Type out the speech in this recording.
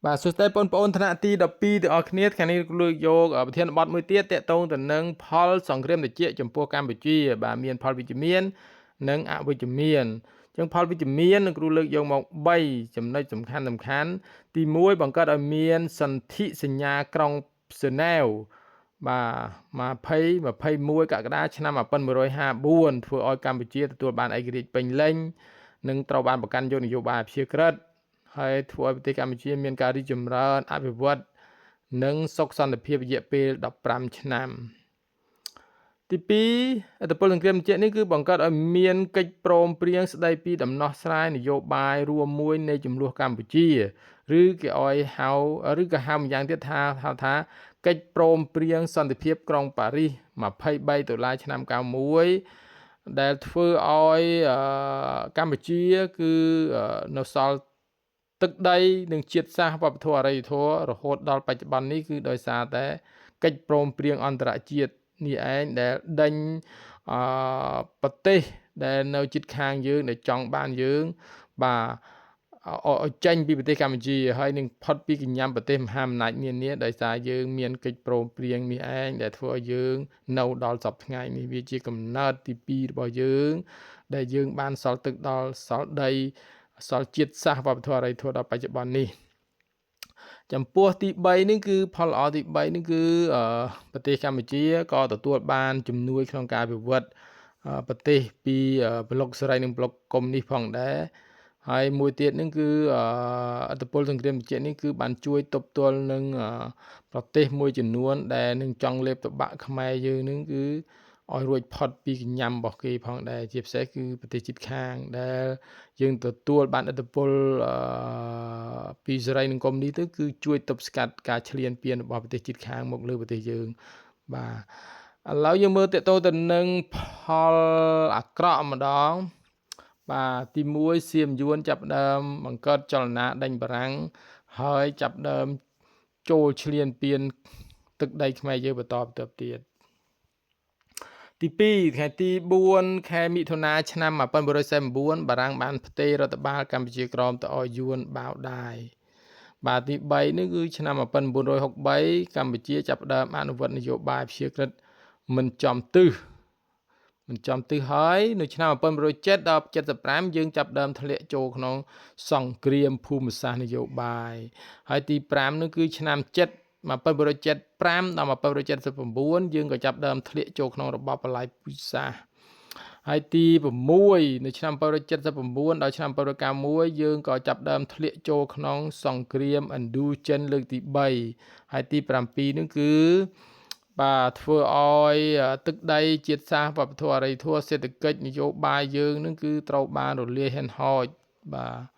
បាទសួស្តីបងប្អូនថ្នាក់ទី12ទាំងអស់គ្នាថ្ងៃនេះលើកយកប្រធានបទមួយទៀតតកតងទៅនឹងផលសង្គ្រាមត្រជាក់ចំពោះកម្ពុជាបាទមានផលវិជ្ជមាននិងអវិជ្ជមានចឹងផលវិជ្ជមាននឹងគ្រូលើកយកមក3ចំណុចសំខាន់សំខាន់ទី1បង្កើតឲ្យមានសន្ធិសញ្ញាក្រុងហ្សឺណែវបាទ20 21កក្កដាឆ្នាំ1954ធ្វើឲ្យកម្ពុជាទទួលបានឯករាជ្យពេញលេញនិងត្រូវបានប្រកាន់យកនយោបាយអព្យាក្រឹតហើយធ្វើឲ្យប្រទេសកម្ពុជាមានការរីកចម្រើនអភិវឌ្ឍនិងសុខសន្តិភាពរយៈពេល15ឆ្នាំទី2ឥទ្ធិពលសង្គ្រាមត្រជាក់នេះគឺបង្កើតឲ្យមានកិច្ចព្រមព្រៀងស្ដីពីដំណោះស្រាយនយោបាយរួមមួយនៃចំនួនកម្ពុជាឬគេឲ្យហៅឬក៏ហៅម្យ៉ាងទៀតថាហៅថាកិច្ចព្រមព្រៀងសន្តិភាពក្រុងប៉ារីស23ដុល្លារឆ្នាំ91ដែលធ្វើឲ្យកម្ពុជាគឺនៅសល់ទឹកដីនិងជាតិសាសន៍វប្បធម៌អរិយធម៌រហូតដល់បច្ចុប្បន្ននេះគឺដោយសារតែកិច្ចព្រមព្រៀងអន្តរជាតិនេះឯងដែលដេញអឺប្រទេសដែលនៅជិតខាងយើងដែលចង់បានយើងបាទឲ្យចេញពីប្រទេសកម្ពុជាហើយនឹងផុតពីកញ្ញាំប្រទេសមហាអំណាចនានាដោយសារយើងមានកិច្ចព្រមព្រៀងនេះឯងដែលធ្វើឲ្យយើងនៅដល់សប្តាហ៍ថ្ងៃនេះវាជាកំណើតទី2របស់យើងដែលយើងបានសល់ទឹកដល់សល់ដីសល់ជាតិសាសន៍វប្បធម៌អរិយធម៌ដល់បច្ចុប្បន្ននេះចំពោះទី3នេះគឺផលល្អទី3នេះគឺប្រទេសកម្ពុជាក៏ទទួលបានជំនួយក្នុងការអភិវឌ្ឍប្រទេសពីប្លុកសេរីនិងប្លុកកុម្មុយនីសផងដែរហើយមួយទៀតនឹងគឺអត្តពលសង្គ្រាមត្រជាក់នេះគឺបានជួយទប់ទល់នឹងប្រទេសមួយចំនួនដែលនឹងចង់លេបតបាក់ខ្មែរយើងនឹងគឺឲ្យរួចផុតពីកញ្ញាំរបស់គេផងដែរជាពិសេសគឺប្រទេសជិតខាងដែលយើងទទួលបានឥទ្ធិពលពីសេរីនិងកុម្មុយនីសទៅគឺជួយទប់ស្កាត់ការឈ្លានពានរបស់ប្រទេសជិតខាងមកលើប្រទេសយើងបាទឥឡូវយើងមើលតទៅទៅនឹងផលអាក្រក់ម្ដងបាទទី1សៀមយួនចាប់ដើមបង្កើតចលនាដេញបារាំងហើយចាប់ដើមចូលឈ្លានពានទឹកដីខ្មែរយើងបន្តទៅទៀតទី2ថ្ងៃទី4ខែមិថុនាឆ្នាំ1949បារាំងបានផ្ទេររដ្ឋបាលកម្ពុជាក្រមទៅឲ្យយួនបាវដាយបាទទី3នេះគឺឆ្នាំ1963កម្ពុជាចាប់ផ្ដើមអនុវត្តនយោបាយព្យាក្រឹតមិនចំទិសមិនចំទិសហើយនៅឆ្នាំ1907ដល់75យើងចាប់ដើមធ្លាក់ចូលក្នុងសង្គ្រាមភូមិសាស្ត្រនយោបាយហើយទី5នោះគឺឆ្នាំ7 1975ដល់1979យើងក៏ចាប់ដើមធ្លាក់ចូលក្នុងរបបបល្ល័យពូជសាសន៍ហើយទី6នៅឆ្នាំ1979ដល់ឆ្នាំ1991យើងក៏ចាប់ដើមធ្លាក់ចូលក្នុងសង្គ្រាមឥណ្ឌូចិនលើកទី3ហើយទី7នោះគឺបាទធ្វើឲ្យទឹកដីជាតិសាសន៍វប្បធម៌អរិយធម៌សេដ្ឋកិច្ចនយោបាយយើងនឹងគឺត្រូវបានរលាយហិនហោចបាទ